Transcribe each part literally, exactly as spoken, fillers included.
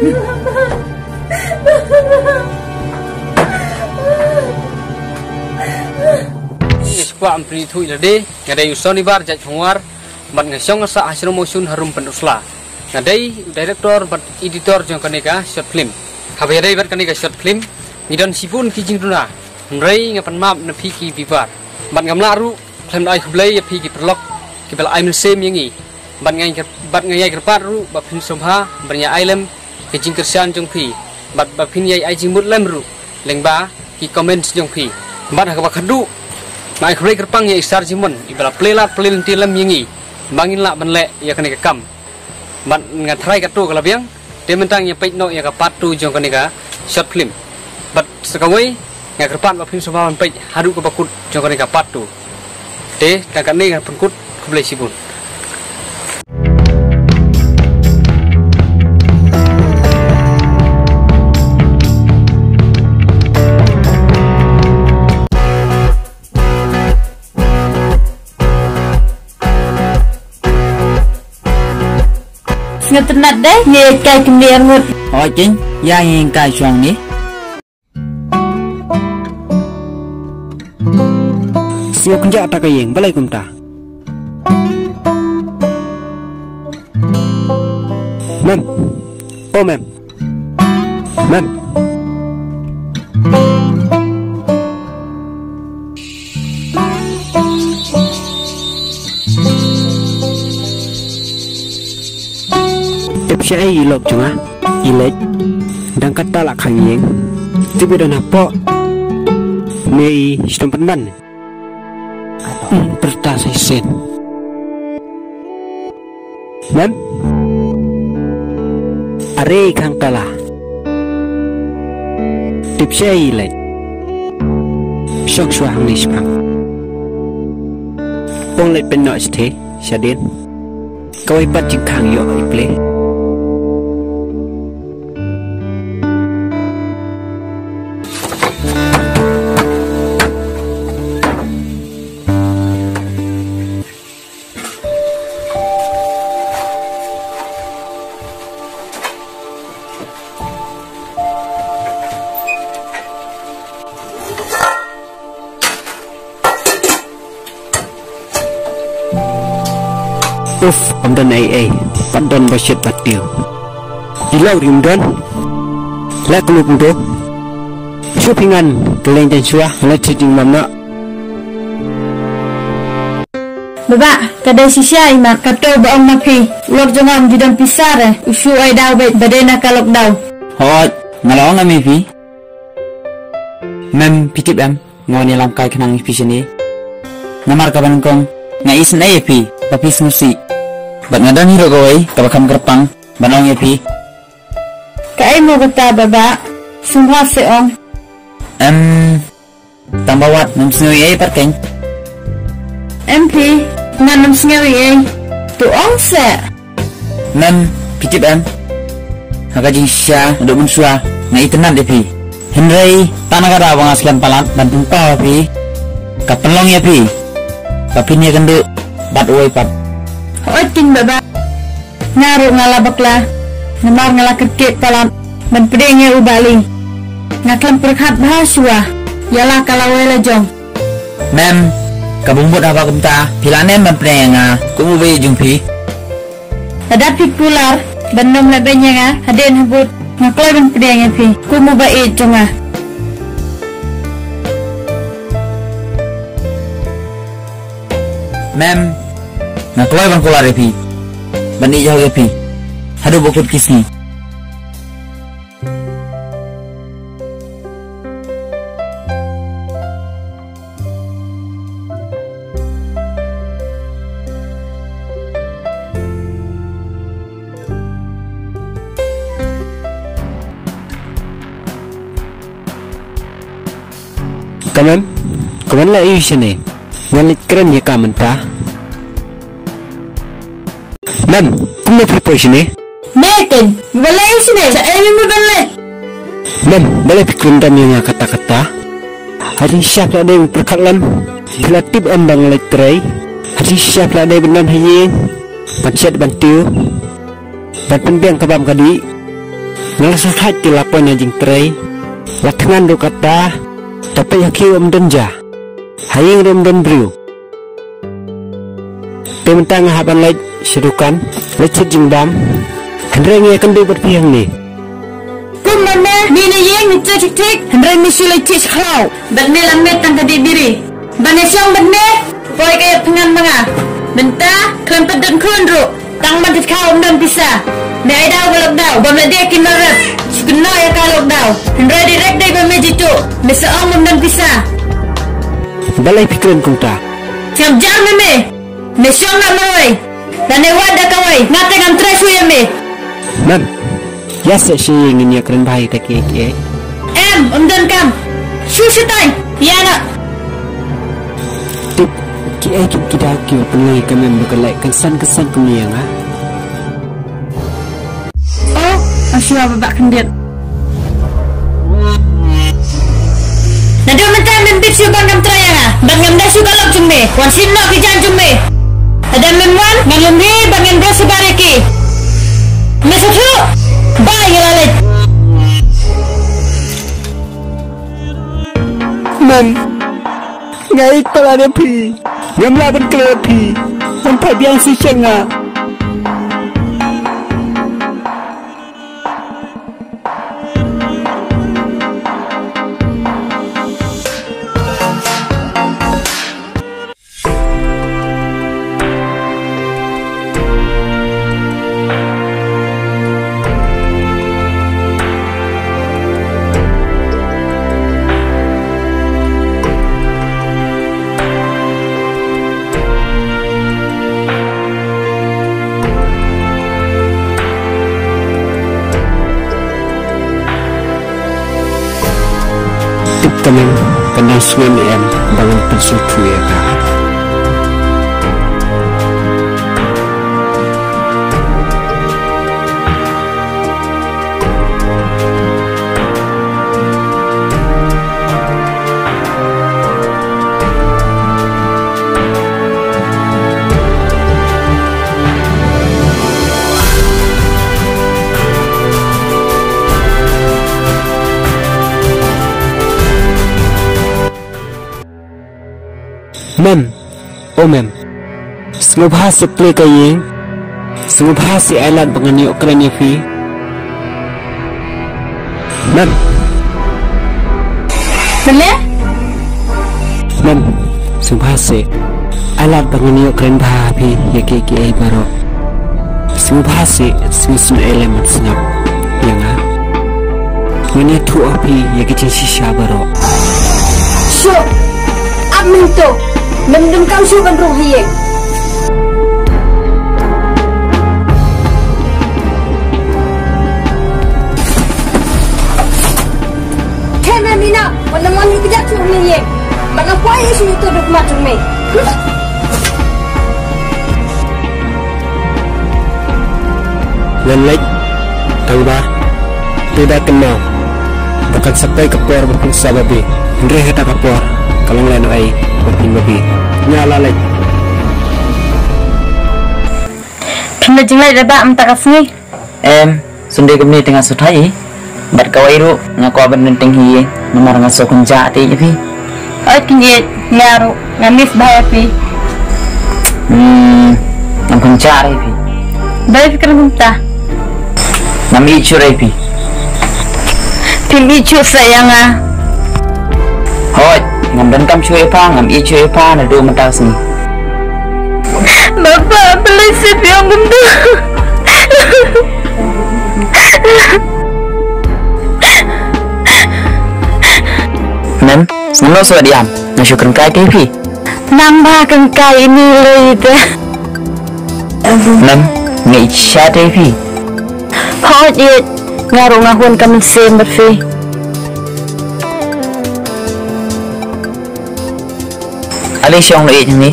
Nga kwah ban pyni thuh ïa lade, nga dei u Sonibar jait Hongwar, bad nga shong sah ha Shnong Mawshun harum Pynursla. Nga dei u director bad editor jong kane ka short film. Haba ïadei bad kane ka short film, ngi don shibun ki jingduna. Hynrei nga pan map na phi ki viewer. Bad ngam lah ruh khlem da ai khublei ïa phi ki paralok kiba la ai mynsiem ïa ngi. Bad nga ïa, bad nga ïai kyrpad ruh ba phin sngewbha ban ïa ai lem ka jingkyrshan jong phi. Bad ba phin ïai ai jingmut lem ruh lyngba ki comments jong phi. Bad ha kaba khatduh, nga ai khublei kyrpang ïa i Sar Jimon iba la plie lad plie lynti lem ïa ngi ba ngin lah ban leh ïa kane ka kam. Bad nga tharai katto ka la biang, te mynta ngin ïa peit noh ïa ka part two jong kane ka short film. Bad sa kawei, nga kyrpad ba phin sngewbha ban peit haduh kaba kut jong kane ka part two. Te tang katne ngan pynkut, khublei shibun. Sngewtynnat dei, ngi kai kyndiar ngut. Oi king, ïa ngi kai shuang ni. Sngewkynjah ta ka ïing, balei kumta? Mem. Oh, mem. Mem. Tip shaei i lok jong nga, i leit. Dang katta la khang ïing. Tip i don hapoh. Ne i shitom pynban. Hmm, pyrta sa shisien. Mem. Are khang kala. Tip shaei leit. Shong shuwa hangne shaphang. Pong leit pynnoh shatei shadien. Kawei pat jingkhang ïoh i plie. Uf, ym don ei ei, pat don ba shet ba tiew. Ïa la u rim don. La kulu pynto. Shu pyngan, ka leng jan shuwa, la thit ïing mam na. Baba, ka dei shisha i mat, kato ba ong ma phi, lok jong nga ym ju don pisa re, u shu ai daw beit ba dei na ka lok daw. Hooid, nga la ong em ïa phi. Mem, phi tip em, nga wan ïalam kai khnang ïa phi shane. Namar kaba nyngkong, nga isynei ïa phi, ba phi sngewsih. Bad nga don hi ruh kawei, kaba kham kyrpang, ban ong ïa phi. Kaei mo kata baba, sngewbha seh ong. Em, tang ba wat, mem sngew ei ei pat keiñ. Em phi, ngan ym sngew ei ei. To ong seh. Mem, phi tip em. Ha ka jingshisha, naduh mynshuwa, nga itynnad ïa phi. Hynrei, tang na ka daw ba nga slem palat, ban pynpaw ïa phi. Ka pynlong ïa phi. Ba phin ïakynduh, bad uwei pat. Hooid keiñ baba. Nga ruh nga la bakla. Namar nga la kyrkieh palat. Ban pdiang ïa u Bah Lieh. Nga khlem pyrkhat bha shuwa. Ïa la ka lawei la jong. Mem, ka bym bud haba kumta, phi la nem ban pdiang ïa nga, kum u baieit jong phi. Lada phi kular, ban nym lehbeiñ ïa nga, hadien habud, nga kloi ban pdiang ïa phi, kum u baieit jong nga. Mem, nga kloi ban kular ïa phi, ban ïeit hok ïa phi, haduh ba kut ki sngi. Ka mem, ka mem la ïohi shane. Ngan leit kren ïa ka mynta. Mem, kumno phi poi shane? Me ken, balei shane? Sa ei me ban leh? Mem, balei phi kren dam ïa nga katta katta? Hadien shisha phi la dei ban pyrkhat lem. Phi la tip em ba nga leit trei. Hadien shisha phi la dei ban don ha ïing. Ban shet ban tiew. Ban pynbiang ka bam ka dih. Nga la sngewthuh te la poi na jingtrei. La thngan ruh kata. Te peit ha khiew ym don ja. Ha ïing ruh ym don briew. Te mynta nga hap ban leit sha dukan, leit thied jingbam. Hynrei ngi ïakynduh bad phi hangne. Kum ba me, me na ïing me thied thik thik, hynrei me shu leit thied sha khlaw. Bad me la miet tang ka dih biri. Ban ïashong bad me, poi ka ïap thngan ma nga. Mynta khlem pat don khun ruh, tang ban thied khaw ym don pisa. Me ai daw ba lok daw, bym la dei ki nongrep. Shu kynnoh ïa ka lok daw. Hynrei direct dei ba me jitu. Me sa ong bym don pisa. Balei phi kren kumta? Ngam jar me me. Me shong noh marwei. Lane wad da kawei. Nga te ngam trei shuh ïa me. Mem, ïa seh sha ïing, ngin ïakren bha ïa kita kiei kiei. Em, ym don kam. Shu shu tang. Ïa noh. Tip, kiei ki, ki daw kiba pynlong ïa ka Mem ba ka leh kynsan kynsan kumne ïa nga. Oh, nga shu ïa ba bah khyndiat. Naduh mynta mem bit shuh ban ngam trei ïa nga, ban ngam dei shuh ka lok jong me. Wan shim noh ki jaiñ jong me. Lada mem wan, ngan lum hi ban ngam dei shuh ban ïa ki. Me sngewthuh? Bye, nga la leit. Mem, nga ïeit palat ïa phi. Ngam lah ban kloi ïa phi. Wan phai biang sha ïing nga. Tip, ka Mem kan dang sngewsih em ba ngan pynsngewthuh ïa ka. Mem, oh Mem. Sngewbha seh plie ka ïing. Sngewbha seh, ai lad ba ngan ïoh kren ïa phi. Mem. Mem? Mem, sngewbha seh. Ai lad ba ngan ïoh kren bha ha phi ïa kiei kiei baroh. Sngewbha seh, sngewsih, ïa lem sngap ïa nga. Ngan ïathuh ha phi ïa ki jingshisha baroh. Shuh. Ap mynta. Mem donkam shuh ban rung ha ïing. Kane mina, wan nang wan ïa ka jaka shuh ha ïing. Ban nang kwah ïa shuh ïa uto u dukmat jong me. Ngan leit, tang ba te da kynmaw ba kan sa poi ka por ba phin sah babe. Hynrei hata ka por ka long lehnohei ba phin babe. Nga la leit. Phin leit jingleit da ba mynta ka sngi? Em, Sunday kumne te nga sngewthuh ïa. Bad kawei ruh nga kwah ban leit teng hi ïa, namar nga sngewkynjah te ïa phi. Oi, kin ïa nga ruh, nga miss bha ïa phi. Hmm, ngam kynjah ïa phi. Balei phi kren kumta? Ngam ïeit shuh ïa phi. Phim ïeit shuh sa ïa nga. Hooid, ngam donkam shuh ïa pha, ngam ïeit shuh ïa pha naduh mynta ka sngi. Baba, balei sa phi ong kumta? Mem, ngam noh shuh ïa phi, nga shu kren kai te phi. Nang ba kren kai ine lei te. Mem, nga ïeit shisha te phi. Hooid ïeit, nga ruh nga hun ka mynsiem bad phi. Ale shong leit hangne.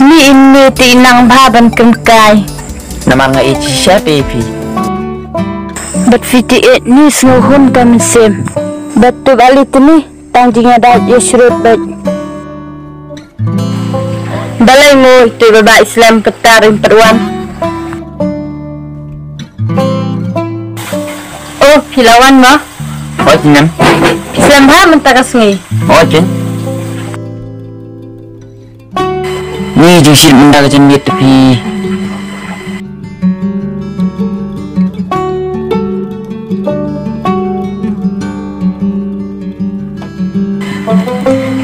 Ni ine te nang bha ban kren kai. Namar nga ïeit shisha te phi. Bad phi te ïeit ni sngew hun ka mynsiem. Bad tu bali te ni tang jingïada ïa shrut bad. Balei mo ito baba i slem kata ring pat wan. Oh, phi la wan mo? Oi, Jem. Slem bha mynta ka sngi. Oi, Jem. Ni jingshit mynta ka janmiet te phi.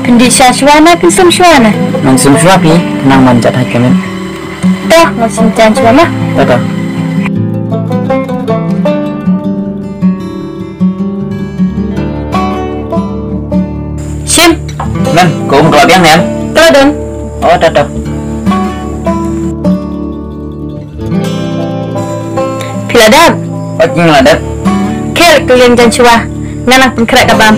Phin dih sha shuwa ne phin sum shuwa ne? Ngan sum shuwa phi, nang man jat hai kamen. Toh, ngan sum jan shuwa ma. Toh, toh. Shim. Mem, ko um klop yang, Mem? Klop dong. Oh, toh, toh. Phi la dep? Oi, nga la dep. Kher ka liang jan shuwa. Nga nang pynkhreh ka bam.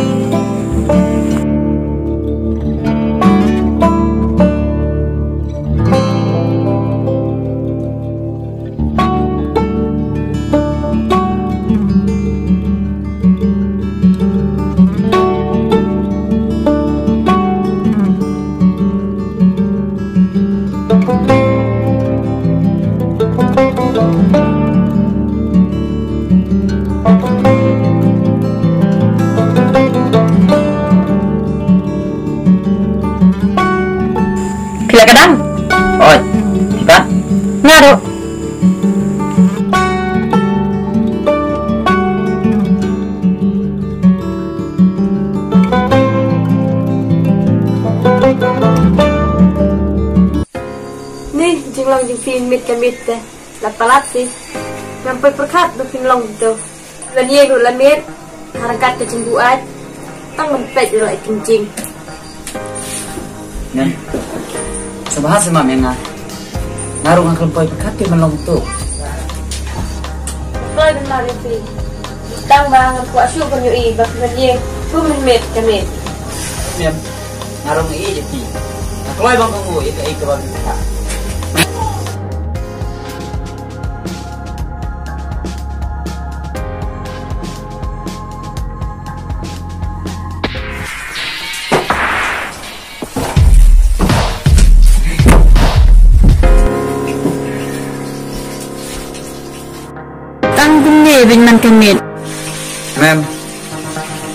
Phi la ka dang? Oi, phi pat? Nga ruh. Ni jinglong jingphi miet ka miet te. La palat si. Ngam poi pyrkhat ba phin long to. Ngan ïeng ruh la miet. Ha ryngkat ka jingbuaid. Tang ban peit ruh la i kynjing. Ngan. Sngewbha sngewbha ïa nga. Nga ruh nga khlem poi pyrkhat te ban long to. Kloi ban mar ïa phi. Tang ba nga kwah shuh ban ïohi ba phi ban ïeng. Kum miet ka miet. Ngan. Nga ruh nga ïeit ïa phi. Nga kloi ban kohnguh ïa kaei kaba phi pyrkhat. Tang kumne bad man ka miet. Mem.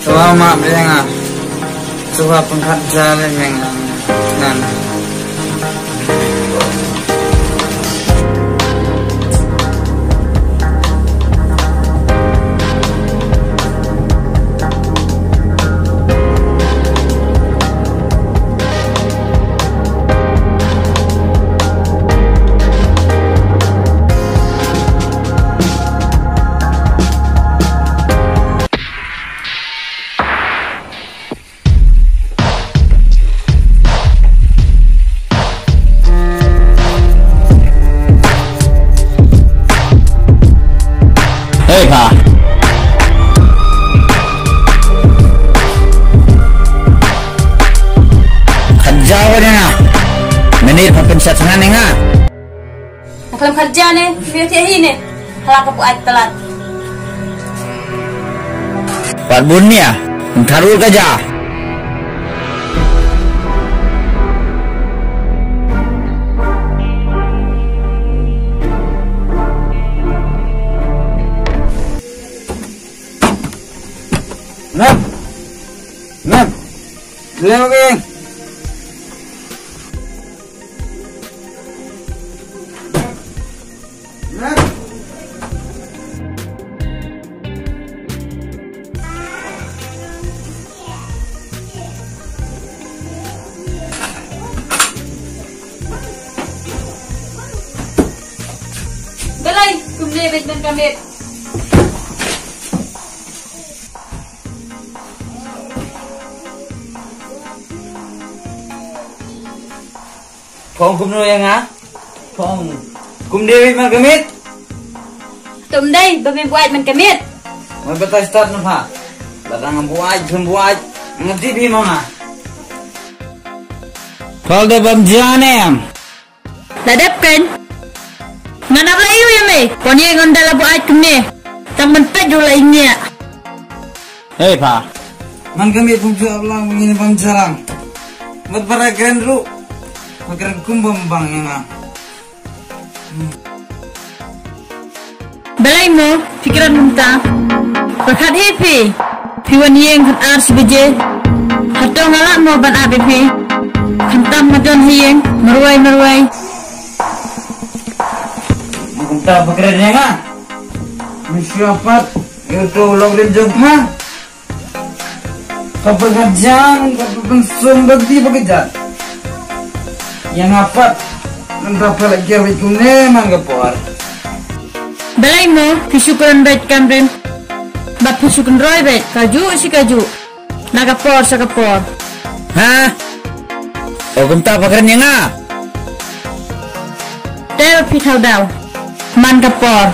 Sngewbha map ïa nga. Sngewbha pynkhot ja lem ïa nga. Ngan. Hei, pha. Khat jaw ïa nga. Mynne pha pynshad sngewbha ïa nga. Nga khlem khat ja ne, phi ïa hi ne. Hala ka buaid palat. Pat bun nia, ntharul ka ja. Ngam. Ngam. Leo ke. Balei kumne bad man ka miet? Pha ong kumno ïa nga? Pha ong kumne bad man ka miet? Tum dei ba me buaid man ka miet. Nga batai start na pha. Lada ngam buaid, ngam buaid, nga tip hi ma nga. Pha da bam ja ne em? La dep kein. Ngan ap la ïu ïa me. Pon ïa ngan da la buaid kumne. Tang man peit ruh la ïa ngiah. Hei pha. Man ka miet pum ju ap lang ngin pang jarang. Mat para kren ruh. Pha kren kumba ym bang ïa nga. Balei mo, phi kren mynta? Pyrkhat hi phi. Phi wan ïeng khatar shi baje. Hato nga lah mo ban ap ïa phi? Khamtam nga don ha ïeng marwei marwei. Kumta pha kren ïa nga. Mynshwa pat ïa uto u lok rim jong pha. Ka pyrkhat jan, ka pynsum ka ti ba ka jan. Ïa nga pat, mynta pha la ker beit kumne man ka por. Balei mo, phi shu kren beit kam rim. Bad phi shu kynroi beit, kajuh shi kajuh. Na ka por sha ka por. Ha? O kumta pha kren ïa nga. Te phi thaw daw. Man ka por.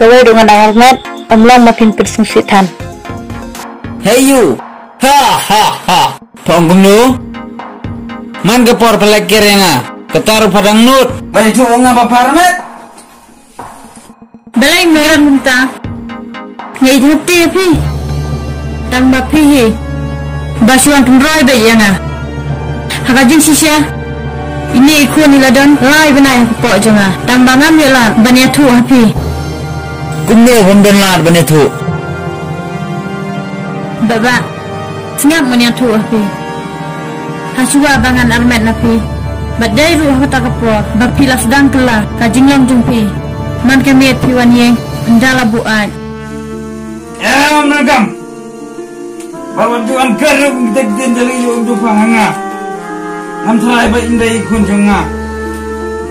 Kawei ruh nga dang armet, ym long ma phin pynsngewsih than. Hey you. Ha ha ha. Pha ong kumno? Man ka por pha la ker ïa nga. Kata ruh pha dang nud. Ba ïathuh ïa nga ba pha armet. Balei mo mynta? Nga ïeit hati ïa phi. Tang ba phi hi ba shu wan kynroi beit ïa nga. Ha ka jingshisha ine i khun i la don lai bnai hapoh jong nga. Tang ba ngam ïoh lad ban ïathuh ha phi. Kumno bym don lad ban ïathuh? Baba, sngap ngan ïathuh ha phi. Ha shuwa ba ngan armet na phi, ba dei ruh ha kata ka por ba phi la sdang kylla ka jinglong jong phi. Man ka miet phi wan ïeng, ynda la buaid. Em na kam. Ba wan ju an kar ruh dak din da li yu du pha ha nga. Ngam trai ba in dei khun jong nga.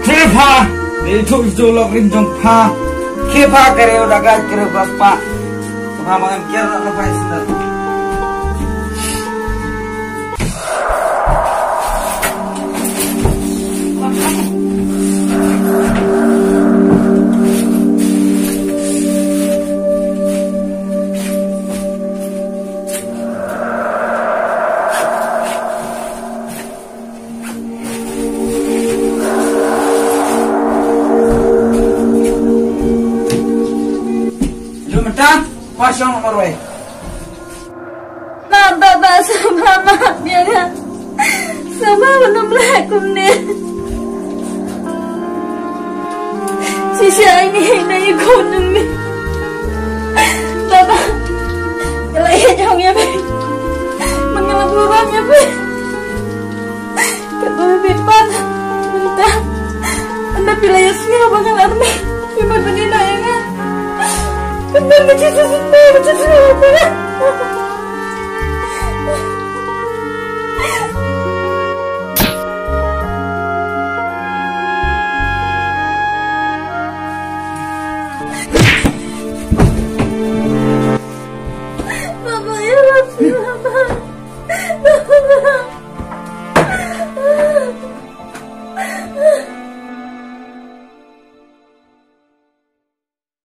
Khie pha, dei thu ju lok rim jong pha. Khie pha kare da ga kare ba pa. Ka ba ma ngan kiar na pai sendal. Jumatan, pasang marwei. Ma, baba, sngewbha map ïa nga. Sngewbha wat nym leh kumne. Shisha ine ine i khun jong me. Baba, nga la ïeit ïa phi. Ma nga la burom ïa phi. Katba phi pan mynta, ynda phi la ïohsngew ba nga la armet, phi mut ban ïehnoh ïa nga. Pynban ka jingsngewsih, ka jingsngewsih. Baba, ïarap seh, Baba.